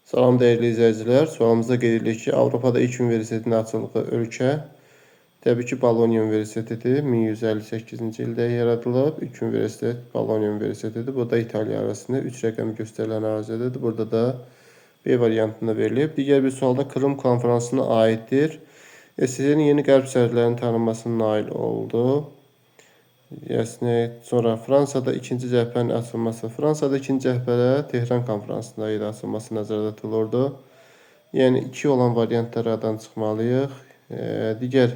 Salam dəyərli izləyicilər. Sualımızda qeyd edilir ki, Avropada ilk universitetin açıldığı ölkə təbii ki, Bologna Universitetidir. 1158-ci ildə yaradılıb. İlk universitet Bologna Universitetidir. Bu da İtaliya ərazisində 3 rəqəmi göstərilən ərazidədir. Burada da B variantında verilib. Digər bir sualda Krım konfransına aiddir. SSR-nin yeni qərb sərhədlərinin tanınmasına nail oldu. Yəni sonra Fransada ikinci cəbhənin açılması. Fransada ikinci cəbhədə Tehran konfransında idi açılması nəzərdə tutulurdu. Yəni 2 olan variantlar aradan çıxmalıyıq. Digər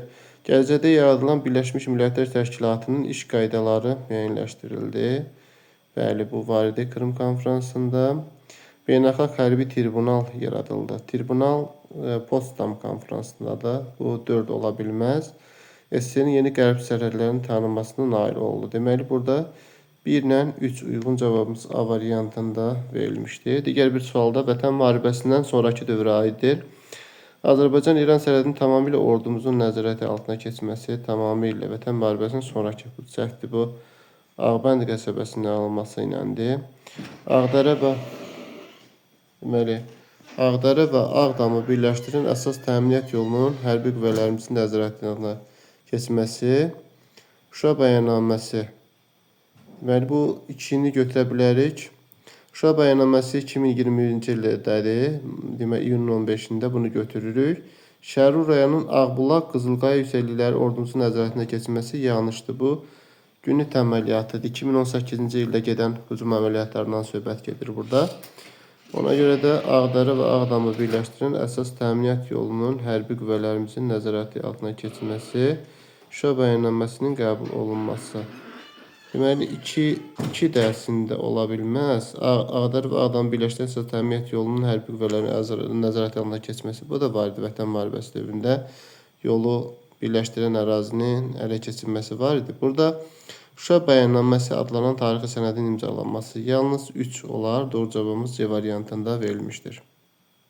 gələcəkdə yaradılan Birləşmiş Millətlər Təşkilatının iş qaydaları müəyyənləşdirildi. Bəli, bu var idi Krım konfransında. Beynəlxalq hərbi tribunal yaradıldı. Tribunal Potsdam konfransında da bu 4 ola bilməz. SSR-nin yeni qərb sərhədlərinin tanınmasına nail oldu. Deməli, burada 1 ilə 3 uyğun cavabımız A variantında verilmişdir. Digər bir sualda Vətən müharibəsindən sonrakı dövrə aiddir. Azərbaycan-İran sərhədinin tamamilə ordumuzun nəzarəti altına keçməsi tamamilə Vətən müharibəsindən sonrakı bu səhvdir bu. Ağbənd qəsəbəsinin alınması iləndir. Ağdərə və deməli Ağdərə və Ağdamı birləşdirən əsas təminat yolunun hərbi qüvvələrimizin nəzarəti altına keçməsi, Şuşa bəyannaməsi. Deməli, bu ikini götürə bilərik. Şuşa bəyannaməsi 2021-ci ildədir. Deməli, iyunun 15-də bunu götürürük. Şərur rayonunun Ağbulaq, Qızılqaya yüksəklikləri ordumuzun nəzarətinə keçməsi yanlışdır. Bu günlük əməliyyatıdır. 2018-ci ildə gedən hücum əməliyyatlarından söhbət gedir burada. Ona görə də Ağdərə və Ağdamı birləşdirən əsas təminat yolunun hərbi qüvvələrimizin nəzarəti altına keçməsi, Şuşa bəyannaməsinin qəbul olunması. Deməli, 2 də əslində ola bilməz. Ağdərə və Ağdamı birləşdirən əsas təminat yolunun hərbi qüvvələrin nəzarəti altına keçməsi. Bu da var idi Vətən müharibəsi dövründə. Yolu birləşdirən ərazinin ələ keçirilməsi var idi. Burada Şuşa bəyannaməsi adlanan tarixi sənədin imzalanması yalnız 3 olar. Doğru cavabımız C variantında verilmişdir.